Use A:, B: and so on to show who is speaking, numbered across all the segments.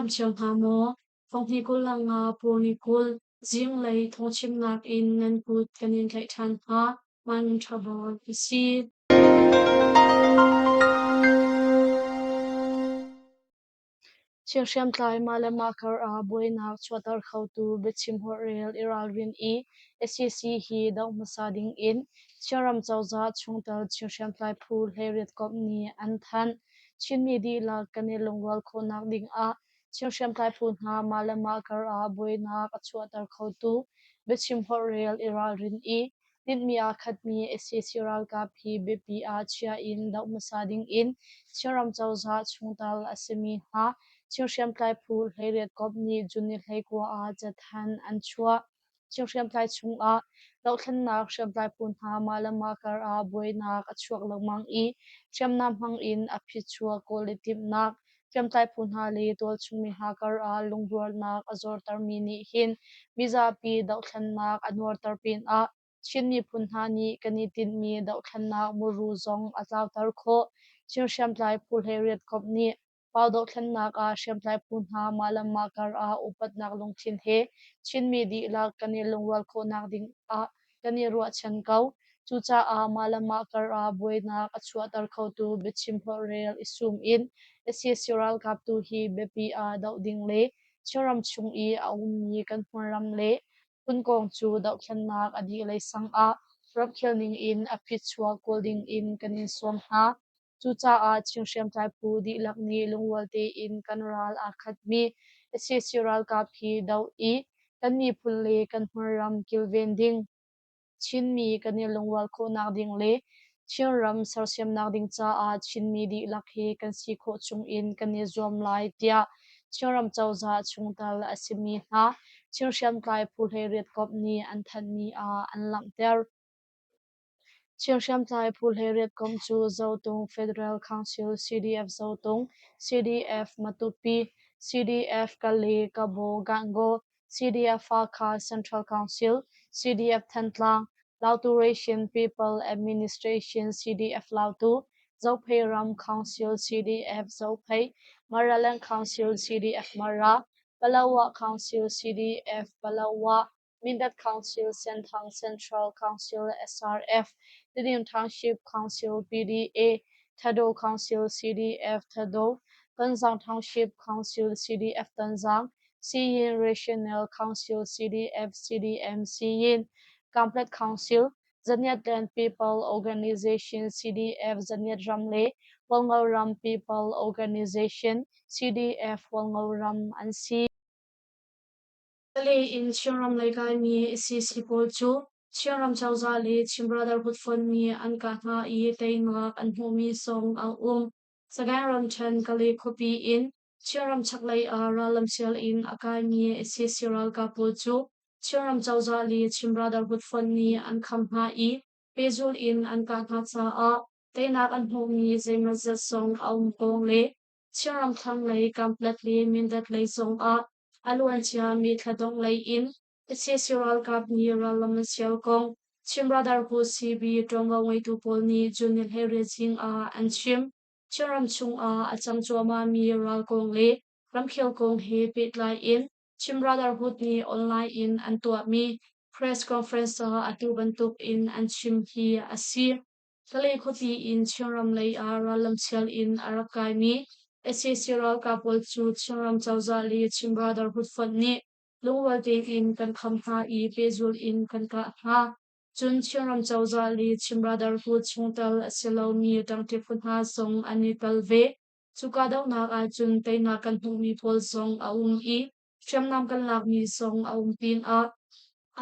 A: dam cio hna maw? Fanghni 20 le nga pawni 20 zinglei thawngchimnak in nan kut kan in tlaih ṭhan hna. Man ṭha bawi ka si.
B: Chin hriamtlai mah le mah kar ah buainak chuahter khotu biachim holhrel i ralrin i sac hi doh hmasa ding in Chinram cozah chungtel Chin hriamtlai phu 18 komh nih an thanh. Chinmi dihlak kan i lungrual khawhnak ding ah Chin hriamtlai phu hna mah le mah kar ah buainak a chuahter khotu biachim holhrel i ralrin i Tinhmi aa khatmi sac ralkap hi biapi ah chia in doh hmasa ding in Chinram cozah chungtel a simi hna Chin hriamtlai phu 18 komh nih June ni 19 ah cathanh an chuah. Chin hriamtlai chungah dohthlennak hriamtlai phu hna mah le mah kar ah buainak a chuak lengmang i hriamnam hmang in a phichuak kawl i timhnak hriamtlai phu hna le tualchung mi hna kar ah lungrualnak a zortermi nih hin mizapi dohthlennak a nuarter pinah Chin miphun hna nih kan i tinhmi dohthlennak muru zong a tlauter khawh. Chin hriamtlai phu 18 komh nih Pau dohthlennak ah hriamtlai phu hna mah le mah kar ah upatnak lungthin he Chinmi dihlak kan i lungrual khawhnak ding ah kan i ruahchan ko. Cucaah mah le mah kar ah buainak a chuahter khotu biachim holhrel i sum in sac ralkap tu hi biapi ah doh ding le Chinram chung i a ummi kan hmunram le phunkawng cu dohthlennak a dih lei sang ah ramkhel ning in a phichuak kawl ding in kan in sawm hna. Cucaah Chin hriamtlai phu dihlak nih lungrual tein kan ral aa khatmi sac ralkap hi doh i kan miphun le kan hmunram kilven ding, Chinmi kan i lungrual khawhnak ding le Chinram sersiamnak ding caah Chinmi dihlak hi kan si khawh chungin kan i zuam lai tiah Chinram cozah chungtel a simi hna Chin hriamtlai phu 18 komh nih an thanhmi ah an langhter. Chin hriamtlai phu 18 komh cu Zotung Federal Council CDF Zotung, CDF Matupi, CDF Kale Kabaw Gangaw, CDF Hakha Central Council, CDF Thantlang, Lautu Ration People Administration CDF Lautu, Zophei Ram Council CDF Zophei, Maraland Council CDF Mara, Palawa Council CDF Palawa, Mindat Council, Senthang Central Council SRF, Tedim Township Council PDA, Thado Council CDF Thado, Tonzang Township Council CDF Tonzang, Siyin Regional Council CDF CDM Siyin, Kamplet Council, Zaniatland People Organization CDF Zaniat Ram le Hualngo Ram People Organization CDF Hualngo Ram an si.
A: Pale in Chinram lei kaimi sac pawl cu Chinram cozah le Chin Brotherhood Fund nih an kah hna i teinak an hmuhmi zong a um. Sagaing ramṭhen Kale khuapi in Chinram chaklei ah rallam sial in a kaimi sac ralkap pawl cu Chinram cozah le Chin Brotherhood Fund nih an kham hna i pehzulh in an kah hna caah teinak an hmuhmi zeimawzat zong a um kong le Chinram thlanglei Kamplet le Mindat lei zongah a luancia mi thla dongh lei in sac ralkap nih rallam an sial kong Chin Brotherhood CB ṭuanvo ngeitu pawl nih June ni 18 zing ah an chim. Chinram chungah a cang cuahmahmi ral kong le ramkhel kong he pehtlai in Chin Brotherhood nih online in an tuahmi press conference ah atu bantuk in an chim hi a si. Kalay khuapi in Chinram lei ah rallam sial in a rak kaimi sac ralkap pawl cu Chinram cozah le Chin Brotherhood fonh nih lungrual tein kan kham hna i pehzulh in kan kah hna. Cun Chinram cozah le Chin Brotherhood chungtel a si lomi ṭangṭi phu hna zong an i tel ve. Cu kahdohnak ahcun teinak kan hmuhmi pawl zong a um i hriamnam kan lakmi zong a um pinah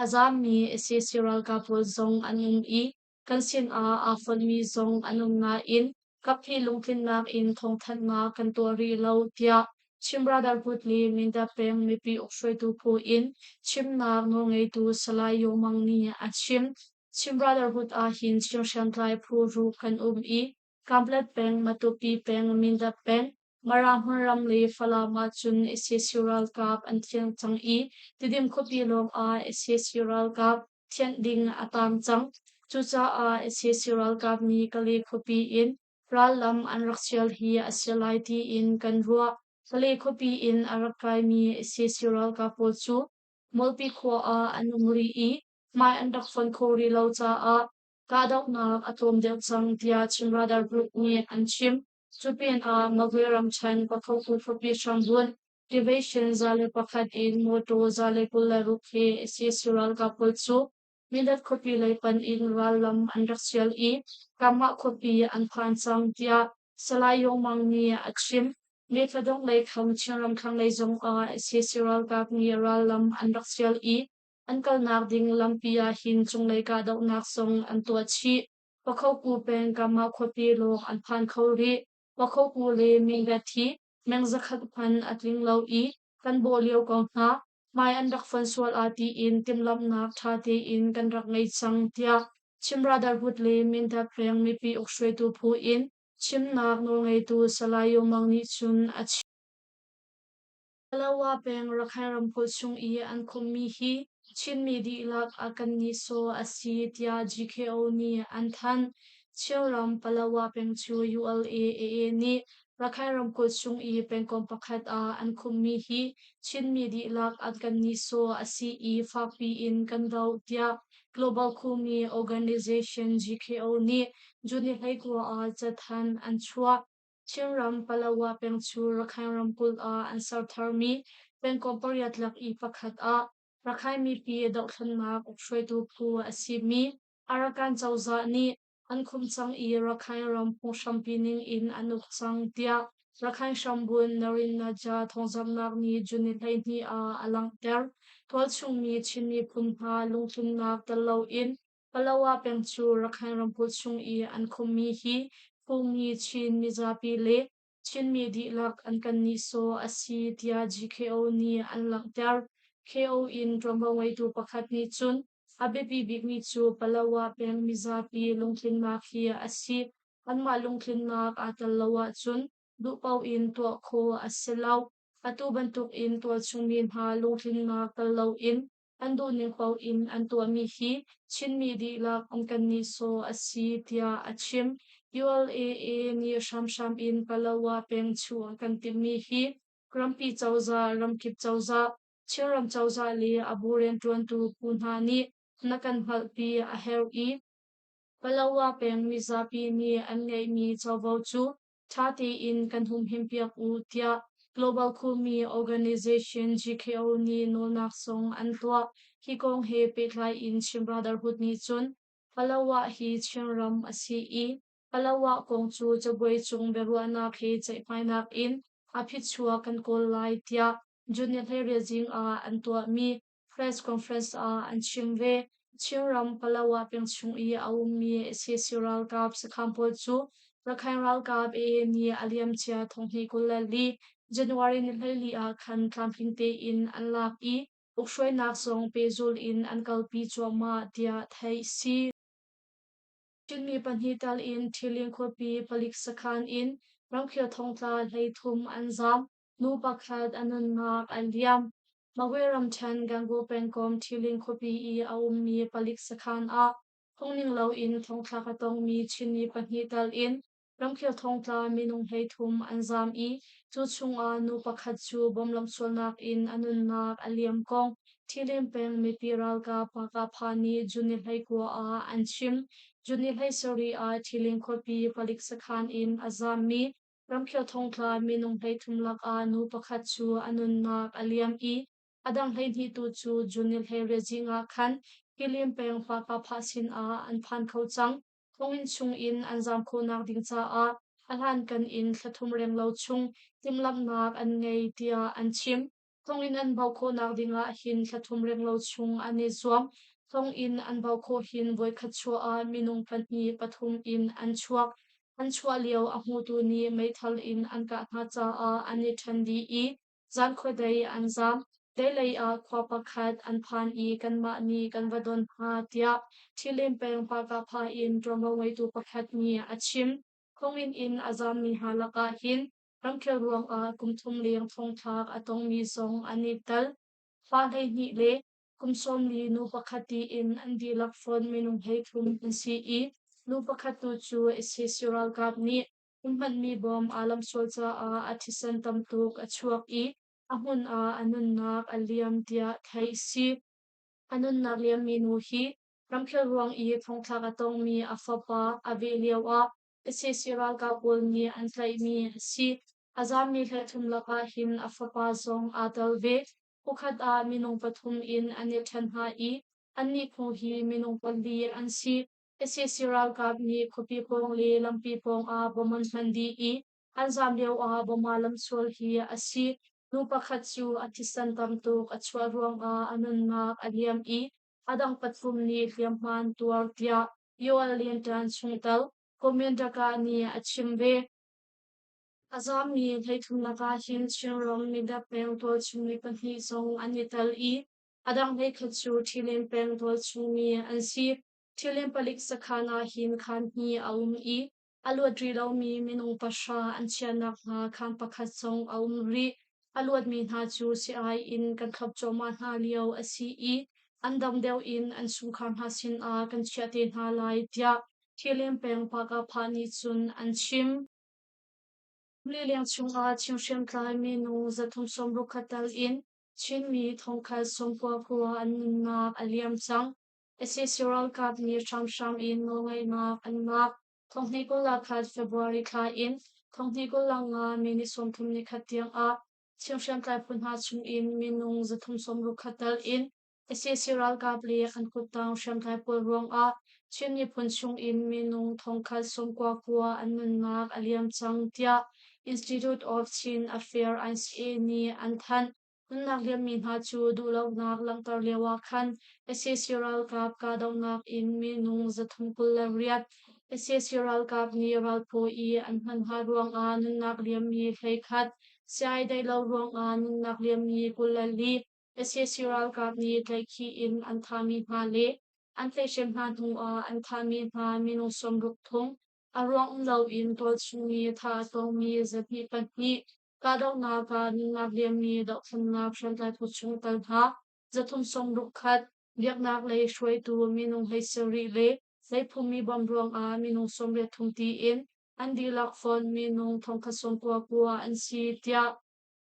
A: a zaammi sac ralkap pawl zong an um i Kan sinah aa fonhmi zong an um nain kaphnih lungtlinnak in thawngthanhnak kan tuah rih lo, tiah Chin Brotherhood le Mindat peng mipi ukhruaitu phu in chimnak nawlngeitu Salai Yaw Mang nih a chim. Chin Brotherhood ahhin Chin hriamtlai phu ruk kan um i Kanpetlet peng, Matupi peng, Mindat peng, Mara hmunram le Falam ahcun sac ralkap an thiang cang i Tidim khuapi lawng ah sac ralkap thianh ding a taang cang. Cucaah sac ralkap nih Kale khuapi in rallam an rak sial hi a si lai tiin kan ruah. Kalay khuapi in a rak kaimi sac ralkap pawl cu Molpi khua ah an um rih i hmai an rak fonh khawh rih lo caah kahdohnak a tlawm deuh cang tiah Chin Radar Group nih an chim. Cu pinah Magwe ramṭhen Pakhoku khuapi hrambunh Division 101 in mawṭaw 126 he sac ralkap pawl cu Mindat khuapi lei panh in rallam an rak sial i Kamah khuapi an phan cang tiah Salai Yong Mang nih a chim. May thla dongh lei kham Chinram thlanglei zong ah sac ralkap nih rallam an rak sial i an kalnak ding lampi ah hin cunglei kahdohnak zong an tuah chih. Pakhoku peng Kamah khuapi lawng an phan kho rih. Pakhoku le Mindat hi meng 100 hmanh a tling lo i kan bawh lio ko hna. Hmai an rak fon sual ah tiin timhlamhnak ṭha tein kan rak ngei cang tiah Chin Brotherhood le Mindat peng mipi ukhruaitu phu in chimnak nawlngeitu Salai Yo Mang nih cun a chim. Palawa peng Rakhine ramkulh chung i an khumhmi hi Chinmi dihlak a kan nihsawh a si tiah GKO nih an thanh. Chinram Palawa peng cu ULA-AA nih Rakhine ramkulh chung i pengkomh pakhat ah an khumhmi hi Chinmi dihlak an kan nihsawh a si i fakpi in kan doh tiah Global Khumi Organization GKO nih June 29 ah cathanh an chuah. Chinram Palawa peng cu Rakhine ramkulh ah an ser tharmi pengkomh pariat lak i pakhat ah Rakhine mipi dohthlennak ukhruaitu phu a simi Arakan cozah nih an khumh cang i Rakhine ram phunghrampi ning in an uk cang tiah Rakhine hrambun Narin Naja thawngzamhnak nih June 12 ah a langhter. Tualchungmi Chin miphun hna lungtlinnak tel loin Palawa peng cu Rakhine ramkulh chung i an khumhmi hi Phungmi Chin mizapi le Chinmi dihlak an kan nihsawh a si tiah GKO nih an langhter. KO in ṭuanvo ngeitu pakhat nih cun a biapi bikmi cu Palawa peng mizapi lungtlinnak hi a si. Anmah lungtlinnak aa tel lo ahcun duhpaoh in tuah khawh a si lo. Atu bantuk in tualchungmi hna lungtlinnak tel loin an duhning paoh in an tuahmi hi Chinmi dihlak an kan nihsawh a si tiah a chim. ULAA nih hramhram in Palawa peng chuah kan timhmi hi rampi cozah, ramkip cozah, Chinram cozah le a bu rianṭuantu phu hna nih na kan hngalhpi a herh i Palawa peng mizapi nih an ngeihmi covo cu ṭha tein kan humhimpiak u tiah Global Khumi Organization GKO nih nawlnak zong an tuah. Hi kong he pehtlai in Chin Brotherhood nih cun Palawa hi Chinram a si i Palawa kong cu cabuai cung biaruahnak he ceihmainak in a phichuak kan kawl lai tiah June 18 zing ah an tuahmi press conference ah an chim ve. Chinram Palawa peng chung i a ummi sac ralkap sakhan pawl cu Rakhine ralkap AA nih a liamcia 2024 January ni 14 ah khan tlamtling tein an lak i ukhruainak zong pehzul in an kalpi cuahmah tiah theih si. Chinmi pahnih tal in Ṭhilin khuapi palik sakhan in ramkhel thongtla 33 an zaam. Nu pakhat a nunnak a liam. Magwe ramṭhen Gangaw pengkomh Ṭhilin khuapi i a ummi palik sakhan ah phungning loin thongthlak a tongmi Chinmi pahnih tal in ramkhel thongtla minung 33 an zaam i cu chungah nu pakhat cu bomb sualnak in a nunnak a liam kong Ṭhilin peng mipi ralkap Pakapha nih June 29 ah an chim. June 17 ah Ṭhilin khuapi palik sakhan in a zaammi Ramkhel thongtla minung 33 lakah nu pakhat cu a nunnak a liam i a dang 12 tu cu June 18 zing ah khan Kilim peng Pakapha sinah an phan kho cang. Thonginn chung in an zaam khawhnak ding caah a hlankan in thla thum renglo chung timhlamhnak an ngei tiah an chim. Thonginn an bauh khawhnak ding ah hin thla thum renglo chung an i zuam. Thonginn an bauh khawh hin voikhat chuah ah minung pahnih pathum in an chuak. An chuah lio a hmutu nih meithal in an kah hna caah an i ṭhen dih i zan khuadei an zaam. Deilei ah khua pakhat an phan i kanmah nih kan va don hna tiah Ṭhilin peng Pakapha in ṭuanvo ngeitu pakhat nih a chim. Thonginn in a zaammi hna lakah hin ramkhel ruangah kum thum leng thongthlak a tongmi zong an i tel. Fa 12 le kum 40 nu pakhat tiin an dihlak fonh minung 33 an si i nu pakhat tu cu sac ralkap nih An hmanmi bawm aa lamsual caah a thisen tam tuk a chuak i a hmun ah a nunnak a liam tiah theih a si. A nunnak liammi nu hi ramkhel ruang i thongthlak a tongmi a fapa a veh lioah sac ralkap pawl nih an tlaihmi a si. A zaammi hleithum lakah hin a fapa zong aa tel ve. Phukhat ah minung pathum in an i ṭhen hna i annih phu hi minung pali an si. Sac ralkap nih khuapi pawng le lampi pawng ah bom an hman dih i an zaam lioah bom aa lamsual hi a si. Nu pakhat cu a thisen tam tuk a chuah ruangah a nunnak a liam i a dang pathum nih hliamhma an tuar tiah Yoel Lianṭan chungtel Commander nih a chim ve. A zaammi hleithum lakah hin Chinram Mindat peng tualchung mi pahnih zong an i tel i a dang hleikhat cu Ṭhilin peng tualchung mi an si. Ṭhilin palik sakhan ah hin khaan hnih a um i a luat rih lomi minung pahra an chiahnak hna khaan pakhat zong a um rih. A luatmi hna cu sii-ai in kan thlop cuahmah hna lio a si i an dam deuh in an chungkhar hna sinah kan chiah te hna lai tiah Ṭhilin peng Pakapha nih cun an chim. Lileng chungah Chin hriamtlai minung 360 tal in Chinmi thongkhat 90 khua an nunnak a liam cang. Sac ralkap nih hramhram in nawlngeihnak an lak. 2021 February thla in 2025 May ni 31 tiangah Chin hriamtlai phu hna chungin minung 360 tal in Sac ralkap le an kuttang hriamtlai pawl ruangah Chin miphun chungin minung thongkhat 99 an nunnak a liam cang tiah Institute of Chin Affairs ICA nih an thanh. Nunnak liammi hna cu duhlonak langhter lio ah khan sac ralkap kahdohnak in minung 328, sac ralkap nih ralphaw i an hman hna ruangah nunnak liammi 11, siai daih lo ruangah nunnak liammi 24, Sac ralkap nih tlaihkhih in an thahmi hna le an tlaihhrem hna hnuah an thahmi hna minung 60 thong, a ruang um loin tualchung i thah a tongmi 202, kahdohnak ah nunnak liammi dohthlennak hriamtlai phu chungtel hna 361, biaknak lei hruaitu minung 17 le leiphummi bom ruangah minung 83 tiin an dihlak fonh minung 199 an si tiah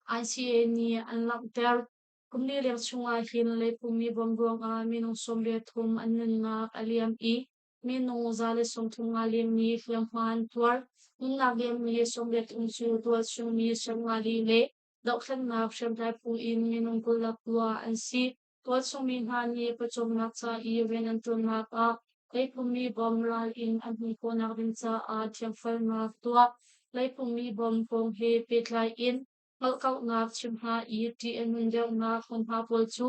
A: ICA nih an langhter. Kum li leng chungah hin leipummi bom ruangah minung 83 an nunnak a liam i minung 135 leng nih hliamhma an tuar. Nunnak liammi 83 cu tualchungmi 54 le dohthlennak hriamtlai phu in minung 29 an si. Tualchungmi hna nih pawcawmnak ca i rian an ṭuannak ah leipummi bom ral in an hmuh khawhnak ding caah thiamfelnak tuah. Leipummi bom kong he pehtlai in hngalhkauhnak chim hna i ṭih a nun deuhnak hmunhma pawl cu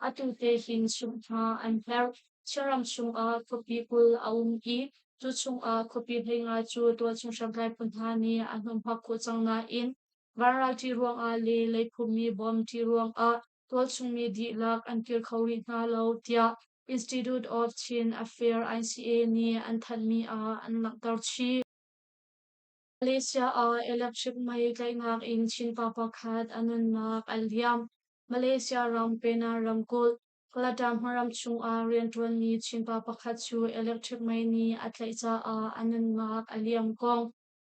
A: atu te hin chimh hna an herh. Chinram chungah khuapi 20 a um i cu chungah khuapi 15 cu tualchung hriamtlai phu hna nih an humhak khawh cang nain vanral ṭih ruangah le leiphummi bom ṭih ruangah tualchungmi dihlak an kir kho rih hna lo tiah Institute of Chin Affairs ICA nih an thanhmi ah an langhter chih. Malaysia ah electric mei tlaihnak in Chinpa pakhat a nunnak a liam. Malaysia ram Penang ramkulh, Kalata hmaram chungah rianṭuanmi Chinpa pakhat cu electric mei nih a tlaih caah a nunnak a liam kong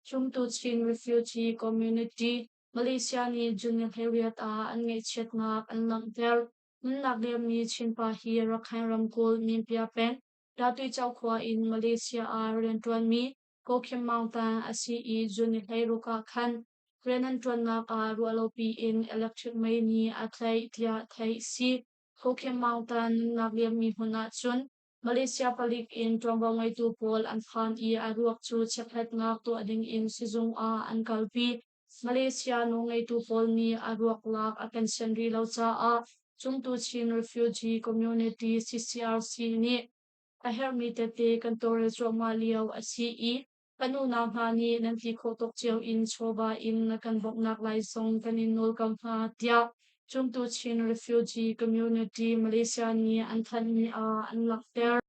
A: Cumtu Chin Refugee Community Malaysia nih June 28 ah an ngaihchiatnak an langhter. Nunnak liammi Chinpa hi Rakhine ramkulh Minpia peng, Datuicaw khua in Malaysia ah rianṭuanmi Kawkhim Maungtan a si i June 16 ah khan rian an ṭuannak ah ruahlopi in electric mei nih a tlaih tiah theih a si. Kawkhim Maungtan nunnak liammi hmun ah cun Malaysia palik in ṭuanvo ngeitu pawl an phan i a ruak cu chekhlatnak tuah ding in sizung ah an kalpi. Malaysia nawlngeitu pawl nih a ruak lak a kan sian rih lo caah Cungtu Chin Refugee Community CCRC nih a herhmi tete kan tawlrel cuahmah lio a si i kan unau hna nih nan ti khawh tawk cio in chawva in na kan bawmhnak lai zong kan in nawl ko hna tiah Cungtu Chin Refugee Community Malaysia nih an thanhmi ah an langhter.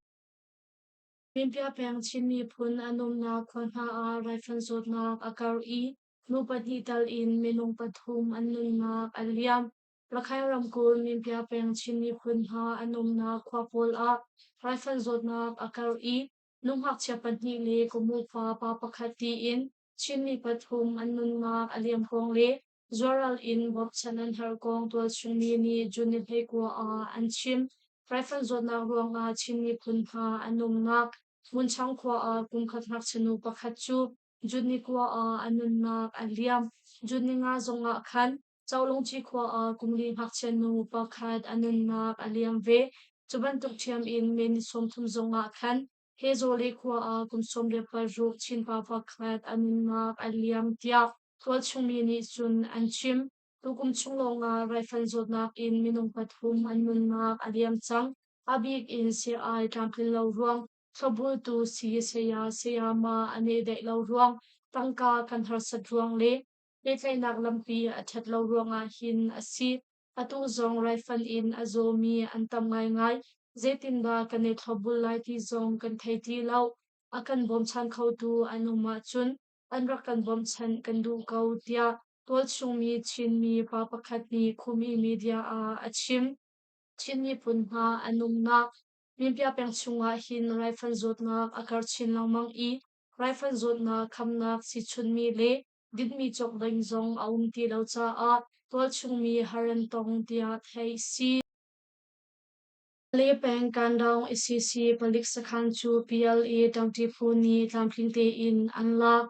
A: Minpia peng Chin miphun an umnak khua hna ah raifanh zawtnak a karh i nu pahnih tal in minung pathum an nunnak a liam. Rakhine ramkulh Minpia peng Chin miphun hna an umnak khua pawl ah raifanh zawtnak a karh i nu ngakchia pahnih le kum upa pa pakhat tiin Chinmi pathum an nunnak a liam kong le zuaral in bawmchan an har kong tualchungmi nih June ni 19 ah an chim. Raifanh zawtnak ruangah Chin miphun hna an umnak Hmunchang khua ah kumkhat ngakchia nu pakhat cu June ni 9 ah a nunnak a liam. June ni 5 zongah khan Colungci khua ah kum li ngakchia nu pakhat a nunnak a liam ve. Cu bantuk ṭhiam in May ni 30 zongah khan Hezawle khua ah kum 16 Chinpa pakhat a nunnak a liam tiah tualchungmi nih cun an chim. Tukum chung lawngah raifanh zawtnak in minung pathum an nunnak a liam cang. A bik in sii-ai tlamtlin lo ruang, thlopbultu sii saya sayama an i daih lo ruang, tangka kan harsat ruang le pehtlaihnak lampi a ṭhat lo ruangah hin a si. Atu zong raifanh in a zawmi an tam ngaingai. Zeitindah kan i thlopbul lai ti zong kan thei ti lo. A kan bawmchan khotu an um ahcun an rak kan bawmchanh kan duh ko, tiah tualchungmi Chinmi pa pakhat nih Khumi media ah a chim. Chin miphun hna an umnak Minpia peng chungah hin raifanh zawtnak a karh chin lengmang i raifanh zawtnak khamnak siichunmi le dinmi cawk ding zong a um ti lo caah tualchungmi har an tong tiah theih a si. Le peng Kandaung ICC palik sakhan cu PLA ṭangṭi phu nih tlamtling tein an lak.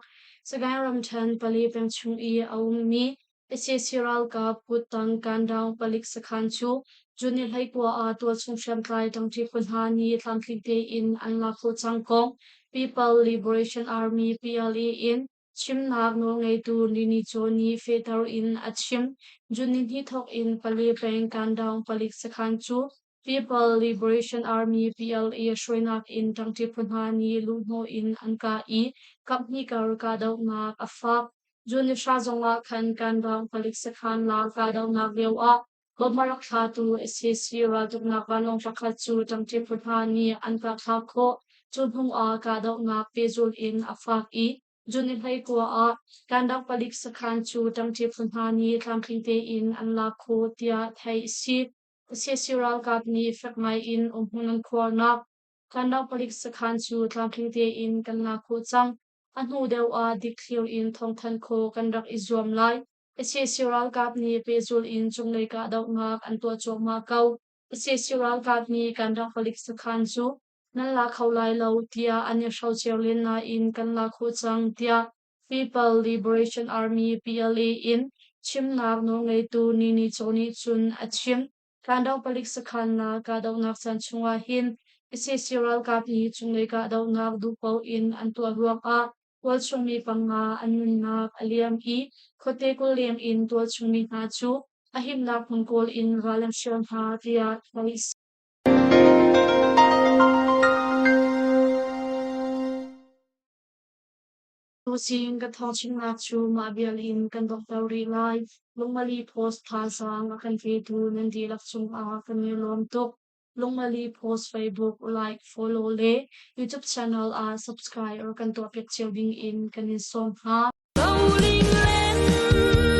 A: Sagaing ramṭhen pali peng chung i a ummi ICC ralkap kuttang Kandaung palik sakhan cu June ni 19 ah tualchung hriamtlai ṭangṭi phu hna nih tlamtling tein an lak khawh cang kong People Liberation Army PLA in Chimnak nawlngeitu Nini Caw nih fehter in a chim. June nihnih thawk in Pale peng Kandaung palik sakhan cu People Liberation Army PLA hruainak in ṭangṭi phu hna nih luhhnawh in an kah i kaphnih kar kahdohnak a fak. June ni 9 zongah khan Kandaung palik sakhan la kahdohnak lioah Bomb a rak thlatu sac raltuknak vanlawng pakhat cu ṭangṭi phu hna nih an kah thlak khawh. Cu hnu ah kahdohnak pehzulh in a fak i June ni 19 ah Kandak palik sakhan cu ṭangṭi phu hna nih tlamtling tein an lak khawh tiah theih a si. Sac ralkap nih fek ngai in umhmun an khuarnak Kandak palik sakhan cu tlamtling tein kan lak khawh cang. A hnu deuh ah dikthlir in thawngthanh khawh kan rak i zuam lai. Sac ralkap nih pehzulh in cunglei kahdohnak an tuah cuahmah ko. Sac ralkap nih kan rak palik sakhan cu nan la kho lai lo tiah an i hrocer len nain kan la khawh cang tiah People Liberation Army PLA in chimnak nawlngeitu Nini Caw nih cun a chim. Kandoh palik sakhan na kahdohnak caan chungah hin sac ralkap nih cunglei kahdohnak duh paoh in an tuah ruangah tualchungmi panga an nunnak a liam i khuate 20 leng in tualchungmi hna cu a himnak hmun kawl in ral an hrial hna tiah theih a si. Tuzing ka thawngchimnak cu mah vial in kan donghter rih lai. Lungmali Post thazaang a kan petu nan dihlak cungah kan i lawm tuk. Lungmali Post Facebook like, follow le YouTube channel ah subscribe or kan tuahpiak cio ding in kan in sawm hna.
C: Rolling land.